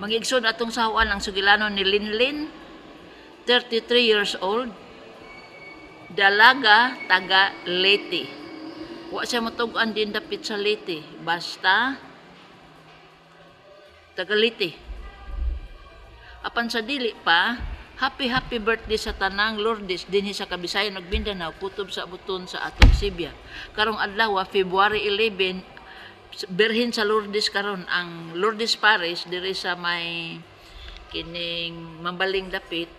Mga igsoon, atong sahuan ang sugilanon ni Linlin, 33 years old, dalaga, taga Leyte. Wa siya matug-an din dapit sa Leyte, basta taga Leyte. Apan sa dili pa, happy happy birthday sa tanang Lourdes dinhi sa Kabisayan ug Mindanao, kutob sa buton sa atong Sibya. Karong adlaw, February 11, Birhen sa Lourdes karon. Ang Lourdes Parish diri sa may kining Mambaling dapit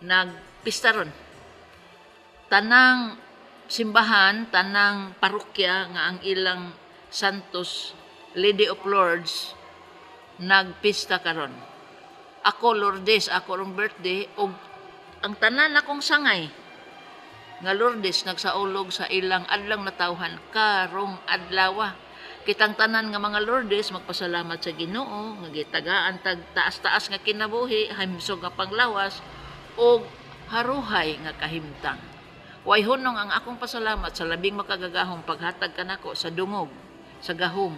nagpista ron. Tanang simbahan, tanang parokya nga ang ilang Santos Lady of Lourdes nagpista karon. Ako Lourdes, ako rong birthday ug ang tanan akong sangay nga Lourdes nagsaulog sa ilang adlang natawhan karong adlaw. Kitang tanan nga mga Lourdes magpasalamat sa Ginoo nga gitagaan tag taas-taas nga kinabuhi, himsog nga panglawas ug haruhay nga kahimtang. Way hunong ang akong pasalamat sa Labing Makagagahom paghatag kanako sa dungog, sa gahom,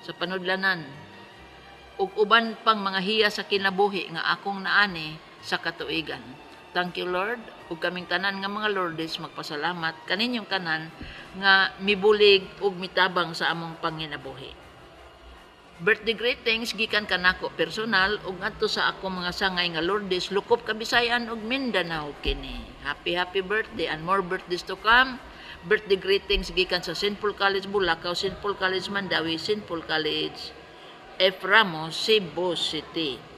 sa panudlanan, ug uban pang mga hiya sa kinabuhi nga akong naani sa katuigan. Thank you, Lord, ug kaming tanan nga mga Lourdes magpasalamat kaninyong tanan nga mibulig ug mitabang sa among panginabuhi. Birthday greetings gikan kanako personal ug ngadto sa akong mga sangay nga Lourdes lukop Kabisayan ug Mindanao kini. Happy happy birthday and more birthdays to come. Birthday greetings gikan sa St. Paul College Bulacau, St. Paul College Mandaue, St. Paul College F. Ramos, Cebu City.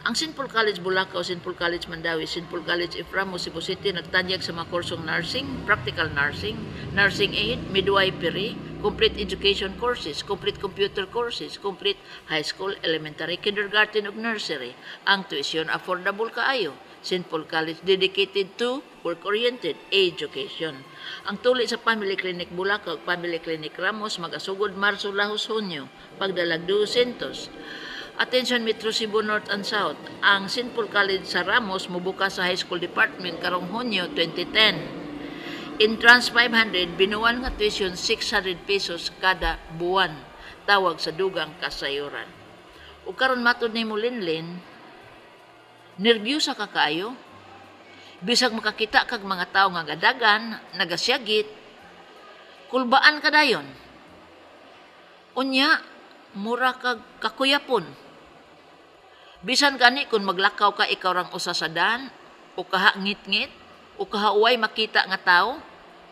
Ang St. Paul College Bulacau, St. Paul College Mandaue, St. Paul College F. Ramos, Cebu City nagtanyag sa mga kursong nursing, practical nursing, nursing aid, midwifery, complete education courses, complete computer courses, complete high school, elementary, kindergarten ug nursery. Ang tuition affordable kaayo. St. Paul College, dedicated to work-oriented education. Ang tuli sa Family Clinic Bulacau ug Family Clinic Ramos magasugod Marso lahos Hunyo, pagdalag 200. Attention Metro Cebu North and South. Ang St. Paul College sa Ramos mubukas sa High School Department karong Hunyo 2010. Entrance 500, binuan nga tuition 600 pesos kada buwan. Tawag sa dugang kasayuran. Ug karon matud nimo, Linlin, nerbiyosa ka kaayo. Bisag makakita kag mga tawo nga gadagan, nagasyagit, kulbaan ka dayon. Unya, mura kag kakuyapon. Bisan gani kung maglakaw ka ikaw rang usa sa dan, o kaha ngit-ngit, o kaha uway makita nga tao,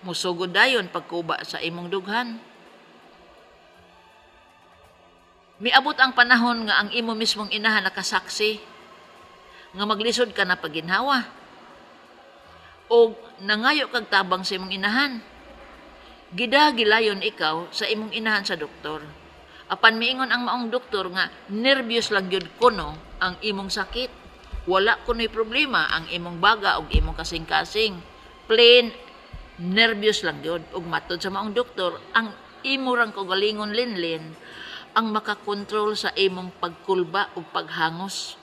musugod dayon pagkuba sa imong dughan. Miabot ang panahon nga ang imo mismong inahan nakasaksi nga maglisod ka na paginhawa. O nangayo kag tabang sa imong inahan. Gida gilayon ikaw sa imong inahan sa doktor. Apan miingon ang maong doktor nga nervyos lang gyud kuno ang imong sakit. Wala kuno'y problema ang imong baga ug imong kasing-kasing. Plain nervyos lang gyud. Ug matod sa maong doktor, ang imo rang kaugalingon, Linlin, ang makakontrol sa imong pagkulba ug paghangos.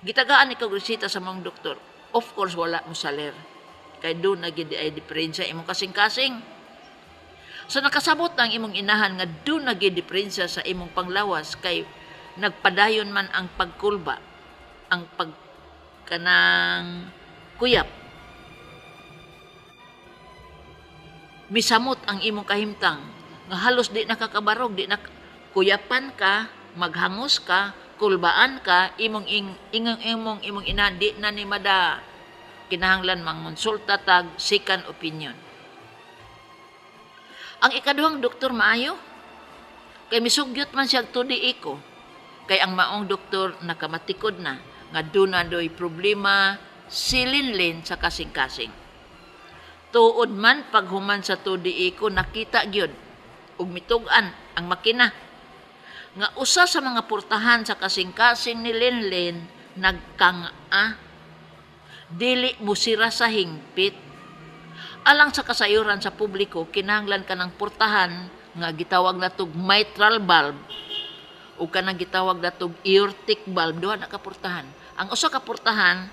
Gitagaan ikaw reseta sa maong doktor. Of course, wala mo saler. Kay duna gyud ay diferensya imong kasing-kasing. So nakasabot ang imong inahan nga duna gyud diferensya sa imong panglawas kay nagpadayon man ang pagkulba, ang pag kanang kuyap. Misamot ang imong kahimtang nga halos di nakakabarog, di na kuyapan ka, maghangos ka, kulbaan ka, imong ing, imong imong imong inahan di na ni mada kinahanglan mangonsulta tag second opinion. Ang ikaduhang doktor maayo kay misugyot man siya tudi iko kay ang maong doktor nakamatikod na nga duna doy problema si Linlin sa kasing-kasing. Tuod man, paghuman sa tudi iko, nakita gyud ug mitug-an ang makina nga usa sa mga portahan sa kasing-kasing ni Linlin nagkanga, dili mo sira sa hingpit. Alang sa kasayuran sa publiko, kinahanglan ka ng portahan nga gitawag natog mitral valve o kanang gitawag natog aortic valve. Duha na ka portahan. Ang usa ka portahan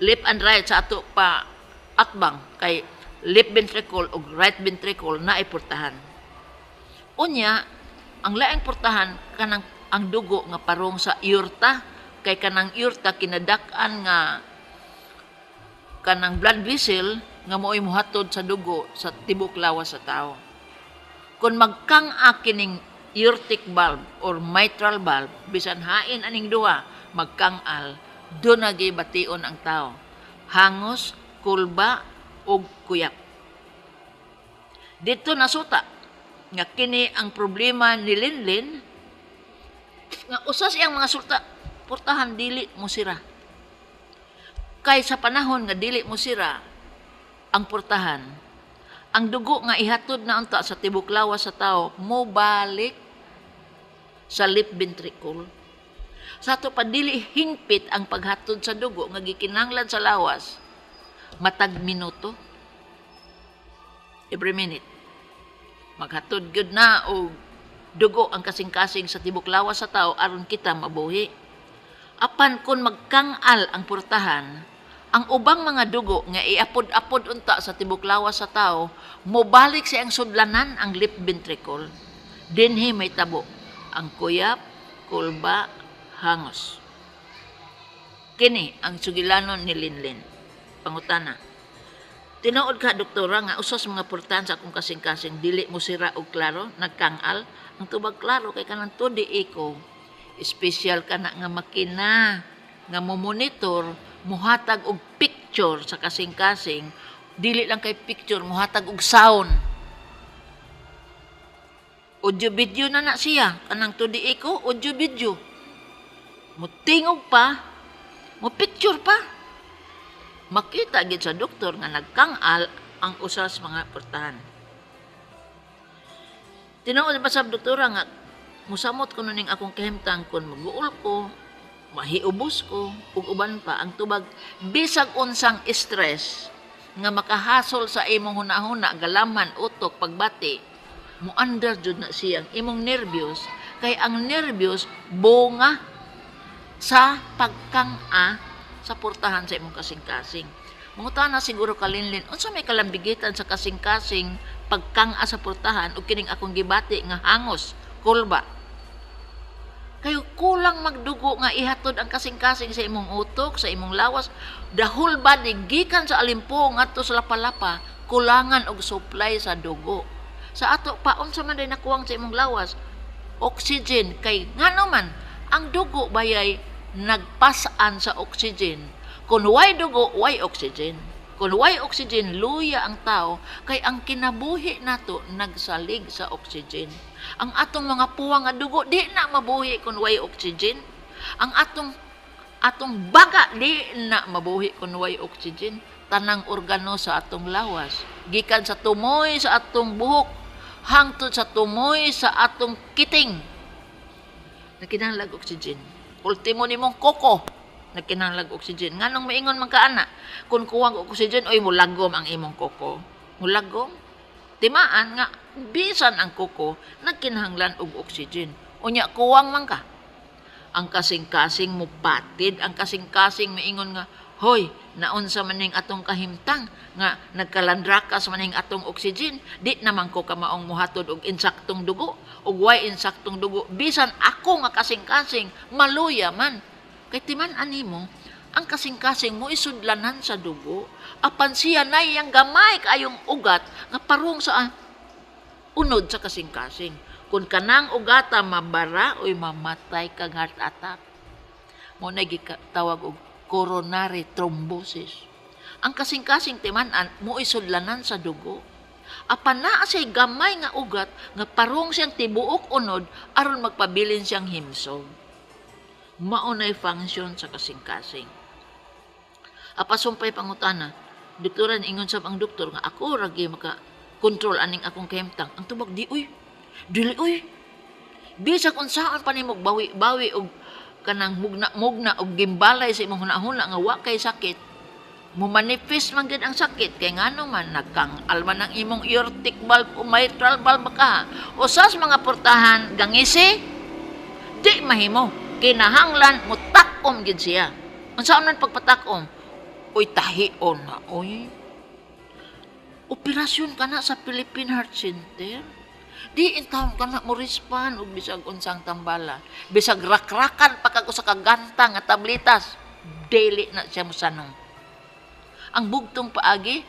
left and right sa ato pa atbang kay left ventricle o right ventricle na portahan. Unya, ang laing portahan kanang ang dugo nga parong sa aorta, kay kanang aorta kinadak-an nga kanang blood vessel nga mo'y muhatod sa dugo sa tibok lawas sa tao. Kung magkang-a kining aortic valve or mitral valve, bisan hain aning duha magkang-al, duna gyud bation ang tao. Hangos, kulba ug kuyap. Didto nasuta nga kini ang problema ni Linlin nga usas iyang mga sulta portahan dili mo sira. Kay sa panahon nga dili mo sira ang portahan, ang dugo nga ihatod na unta sa tibok lawas sa tao mobalik sa left ventricle. Sa ato pa dili hingpit ang paghatod sa dugo nga gikinahanglan sa lawas matag minuto. Every minute. Maghatod gyud na og dugo ang kasing-kasing sa tibok lawas sa tao aron kita mabuhi. Apan kung magkang-al ang portahan, ang ubang mga dugo nga iapod-apod unta sa tibok lawas sa tao, mobalik sa iyang sudlanan, ang left ventricle. Dinhi may tabo ang kuyap, kulba, hangos. Kini ang sugilanon ni Linlin. Pangutana. Tinuod ka, doktora, nga usas mga portahan sa akong kasing-kasing dili mo sira og klaro, nagkangal? Ang tubag, klaro kay kanang 2D echo. Special kana nga makina nga mo monitor, muhatag og picture sa kasing-kasing, dili lang kay picture, muhatag og sound. Audio video na na siya kanang 2D echo, audio video. Mutingog pa, mo picture pa. Makita gid sa doktor nga nagkangal ang usas mga portahan. Tinuod ba sa doktora nga musamot ko ning akong kahimtang kung maguol ko, mahiubos ko, ug uban pa? Ang tubag, bisag unsang stress nga makahasol sa imong hunahuna, galaman, utok, pagbati, muandar jud na siyang imong nervyos, kay ang nervyos bunga sa pagkang-a sa portahan sa imong kasing-kasing. Mangutana siguro ka, Linlin, unsa may kalambigitan sa kasing-kasing pagkang-a sa portahan ug kining akong gibati nga hangos, kulba? Kayo kulang magdugo nga ihatod ang kasing-kasing sa imong utok, sa imong lawas, the whole body, gikan sa alimpong ngadto sa lapalapa, kulangan og supply sa dugo. Sa ato pa, unsa man day nakuwang sa imong lawas? Oxygen. Kay ngano man ang dugo bayay nagpasan sa oxygen. Kung way dugo, way oxygen. Kung way oxygen, luya ang tao, kay ang kinabuhi nato nagsalig sa oxygen. Ang atong mga puwang nga dugo di na mabuhi kung way oxygen. Ang atong baga di na mabuhi kung way oxygen. Tanang organo sa atong lawas, gikan sa tumoy sa atong buhok hangtod sa tumoy sa atong kiting, nagkinahanglag oxygen. Ultimo nimong koko nagkinahanglag oxygen. Nganong maingon man ka ana? Kung kuwang og oxygen, oy, mulagom ang imong koko. Mulagom. Timaan nga bisan ang koko nagkinahanglan og oxygen. Unya kuwang man ka. Ang kasing-kasing mupatid, ang kasing-kasing maingon nga, "Hoy, naunsa man ning atong kahimtang nga nagkalandrakas man ning atong oxygen, di naman ko kamaong muhatod og insaktong dugo, ug way insaktong dugo, bisan ako nga kasing-kasing maluya man." Kay timan animo, ang kasing-kasing mo isudlanan sa dugo, apan siya nay yang gamay kaayong ugat nga parung sa unod sa kasing-kasing. Kung kanang ugata mabara, uy, mamatay kag heart attack. Mao na gitawag og coronary thrombosis. Ang kasing-kasing timan-an mo isudlanan sa dugo. Apan naa siya'y gamay nga ugat nga parung siyang tibuok unod aron magpabilin siyang himsog. Mao nay function sa kasing-kasing. Apasumpay pangutana, "Doktora, ingon sab ang doktor nga ako ra gyud maka control aning akong kahimtang." Ang tubag, di uy. Dili uy. Bisag unsaon pa nimo bawi-bawi og kanang mugna-mugna og gimbalay sa imong hunahuna nga wa kay sakit, mo manifest man gid ang sakit, kay ngano man nagkang-al man ang imong aortic valve o mitral valve ka. Usas mga portahan gangisi, di mahimo. Kinahanglan mo takom gid siya. Unsaon man pagpatakom? Uy, tahion na, uy. Operasyon ka na sa Philippine Heart Center. Di intawon ka na mo respond og bisag unsang tambala. Bisag rakrakan pa kag usa ka ganta nga tabletas, dili na siya mosanong. Ang bugtong paagi,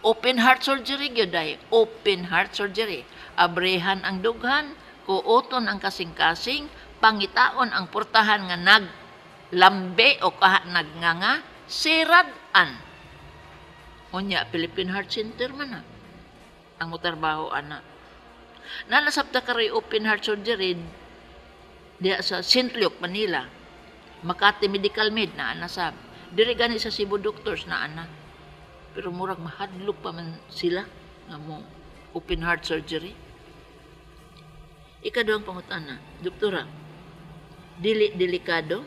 open heart surgery gyud ay, open heart surgery. Abrehan ang dughan, kuoton ang kasing-kasing, pangitaon ang portahan nga naglambe o kaha nagnganga, sirad-an. Unya, Philippine Heart Center man na ang motrabaho ana. Nanasabta karoy open heart surgery diya sa St. Luke, Manila. Makati Medical Med na ana sab. Diri gani sa Cebu Doctors na ana. Pero murag mahadlok pa man sila nga mo open heart surgery. Ikaduhang pangutana, "Doktora, dili delikado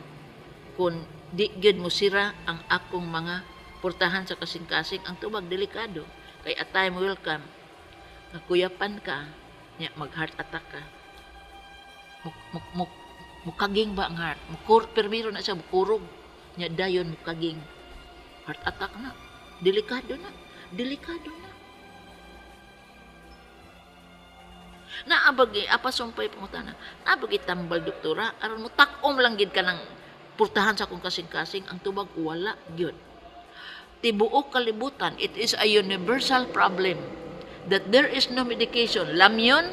kung di gyud mo sira ang akong mga portahan sa kasing-kasing?" Ang tubag, delikado. Kay a time will come nga kuyapan ka, nya mag heart attack ka. Mukaging ba ang heart? Mukur, permiro na siya, mukurog. Nya dayon mukaging. Heart attack na. Delikado na. Delikado na. Naabagi, apa sumpay pangutana. Naabagi tambal, doktora, aron mo takom lang gid ka ng purtahan sa akong kasing-kasing? Ang tubag, wala gyud. Tibuok kalibutan, it is a universal problem that there is no medication. Lamyon,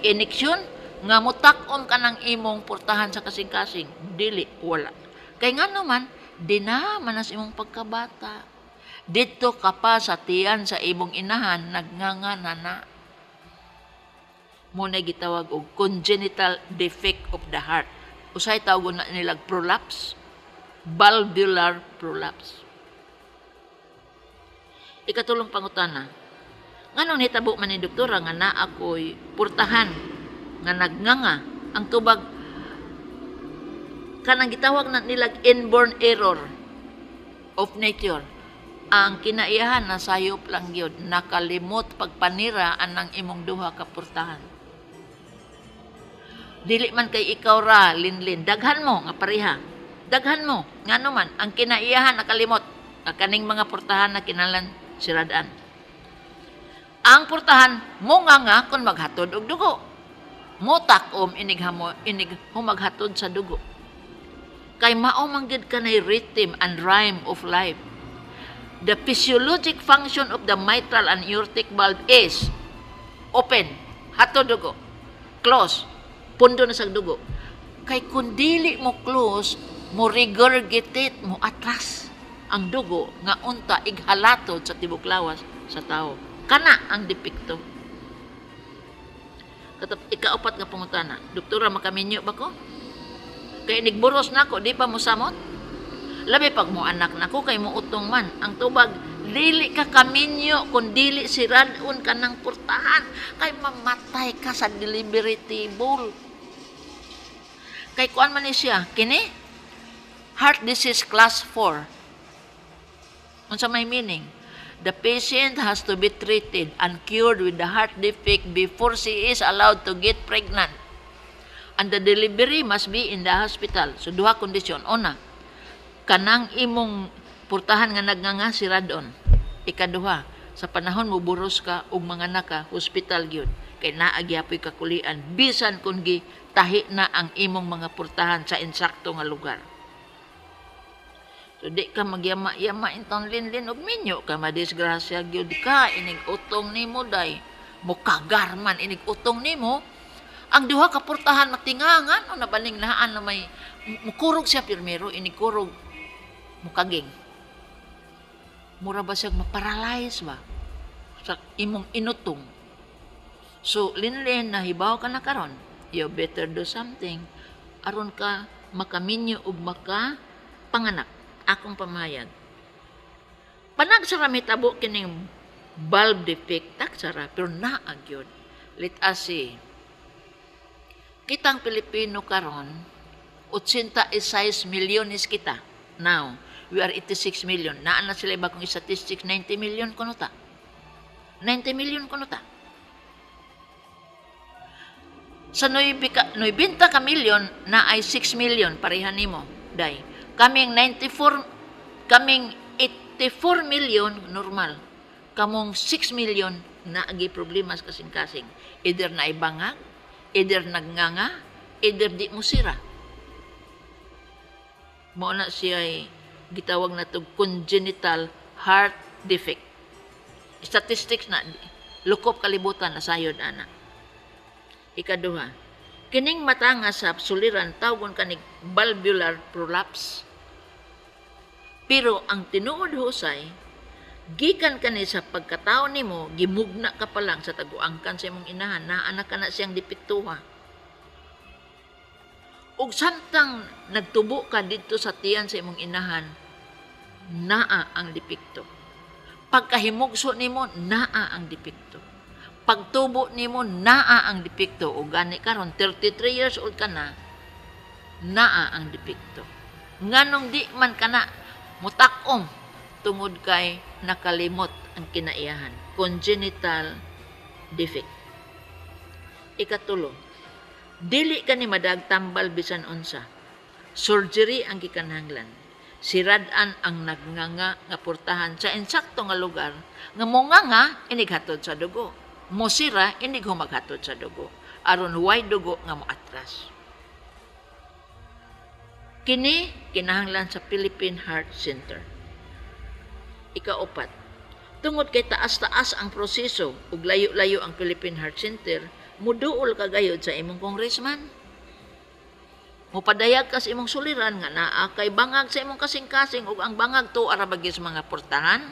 ineksyon, nga mutak-om ka ng imong purtahan sa kasing-kasing. Dili, wala. Kay nga naman, di na manas imong pagkabata. Dito ka pa sa tiyan sa imong inahan, nagnganga na na. Muna gitawag og congenital defect of the heart. Usay tawag na nilag prolapse, valvular prolapse. Ikatulong pangutana, "Nganong nitabo man ni, doktora, nga naa ko'y purtahan nga nagnganga?" Ang tubag, kanang gitawag na nilag inborn error of nature. Ang kinaiyahan na sayop lang gyud, nakalimot pagpanira anang imong duha ka purtahan. Dili man kay ikaw ra, Linlin, daghan mo nga pareha. Daghan mo, ngano man, ang kinaiyahan nakalimot nga kaning mga purtahan na kinahanglan siradan. Ang purtahan mo nga kung maghatod og dugo. Mo takom inig hamo inig humaghatod sa dugo. Kay mao man gyud kanay rhythm and rhyme of life. The physiologic function of the mitral and aortic valve is open, hatod dugo. Close, pundo na sa dugo. Kay kung dili mo close, mo regurgitate, mo atras ang dugo nga unta ighalatod sa tibok lawas sa tao. Kana ang depekto. Katap, ikaupat nga pangutana, "Doktora, makaminyo ba ko? Kay inigburos nako, di pa mo samot? Labi pag mo anak nako kay mo utong man." Ang tubag, dili ka kaminyo kung dili siradon ka ng purtahan kay mamatay ka sa delivery table. Kay kuan man ni siya, kini heart disease class 4. Unsa may meaning? The patient has to be treated and cured with the heart defect before she is allowed to get pregnant. And the delivery must be in the hospital. So duha kondisyon. Una, kanang imong purtahan nga nagnganga, siradon. Ikaduha, sa panahon mo buros ka ug manganak ka, hospital gyud. Kay naa gyapoy kakulian bisan kung gi tahi na ang imong mga purtahan sa insakto nga lugar. So di ka magyama-yama intang, Linlin, og minyo ka, madisgrasya gyud ka inig utong nimo day. Mukagar man inig utong nimo. Ang duha ka purtahan matingangan o nabaling naan na may mukurog siya pirmero, inig kurog mukaging. Mura ba siya maparalyze ba sa imong inutong? So, Linlin, nahibaw ka na karon. You better do something aron ka makaminyo ug maka panganak. Akong pamahayag. Panagsara mitabo kining valve defect, tagsara, pero naa gyud. Let us see. Kitang Pilipino karon, 86 milyones kita. Now, we are 86 million. Naa na sila bagong statistics, 90 million kuno ta. 90 million kuno ta. Sa 90 ka milyon na ay 6 million pareha nimo day. Kaming 94, kaming 84 million normal. Kamong 6 million naagi problema sa kasing-kasing. Either naibangag, either nagnganga, either di mo sira. Mao na siya gitawag na to congenital heart defect. Statistics na lukop kalibutan na sayod ana. Ikaduha, kining matanga sa suliran tawgon kanig valvular prolapse. Pero ang tinuod husay, gikan kani sa pagkatao nimo, gimugna ka pa lang sa taguangkan sa imong inahan, naa na kana siyang depektuha. Ug samtang nagtubo ka didto sa tiyan sa imong inahan, naa ang depekto. Pagkahimugso nimo, naa ang depekto. Pagtubo nimo, naa ang depekto. Ug gani karon 33 years old ka na, naa ang depekto. Nganong di man kana mutakom? Tungod kay nakalimot ang kinaiyahan. Congenital defect. Ikatulo, dili kani madagtambal bisan unsa. Surgery ang gikanahanglan. Sirad-an ang nagnganga nga portahan sa insakto nga lugar nga monganga inig hatod sa dugo. Mosira inig humaghatod sa dugo. Aron way dugo nga moatras. Kini kinahanglan sa Philippine Heart Center. Ikaupat, tungod kay taas-taas ang proseso ug layo-layo ang Philippine Heart Center, muduol ka gayod sa imong congressman. Mupadayag ka sa imong suliran nga naa kay bangag sa imong kasing-kasing ug ang bangag tuo ra ba sa mga portahan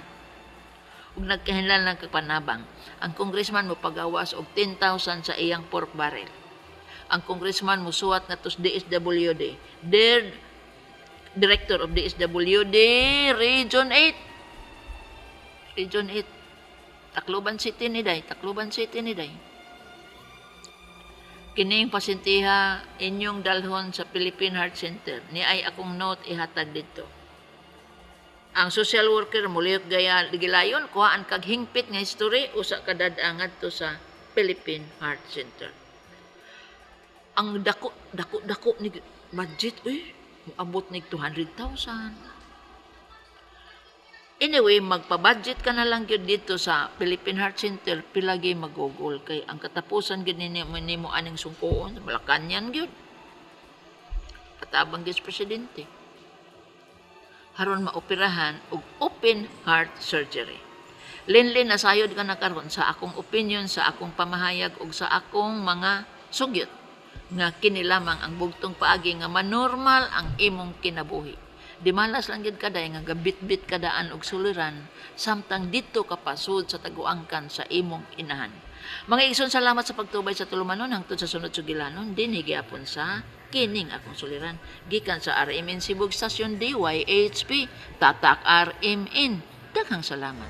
ug nagkahinlan lang kapanabang. Ang congressman mo pagawas og 10,000 sa iyang pork barrel. Ang congressman mo suwat ngadto sa DSWD. Dear Director of DSWD Region 8. Region 8. Tacloban City ni day, Tacloban City ni day. Kining pasintiha inyong dalhon sa Philippine Heart Center. Ni ay akong note ihatag dito. Ang social worker mulihok gaya gilayon, kuhaan kag hingpit nga history usa ka dad-a ngadto sa Philippine Heart Center. Ang dako dako dako ni budget, uy, moabot nig 200,000. Anyway, magpa-budget ka na lang gyud dito sa Philippine Heart Center, pilagi magugol kay ang katapusan gyud nimo nimo aning sungkoon sa Malacañang gyud. Patabang gyud sa presidente. Aron maoperahan og open heart surgery. Linlin, nasayod ka na karon sa akong opinion, sa akong pamahayag ug sa akong mga sugyot nga kini lamang ang bugtong paagi nga manormal ang imong kinabuhi. Di malas lang gid kaday nga gabitbit kadaan og suliran samtang didto ka pasud sa taguangkan sa imong inahan. Mga igsoon, salamat sa pagtubay sa tulumanon hangtod sa sunod sugilanon dinhi gyapon sa kining akong suliran gikan sa RMN Cebu Station DYHP Tatak RMN. Daghang salamat.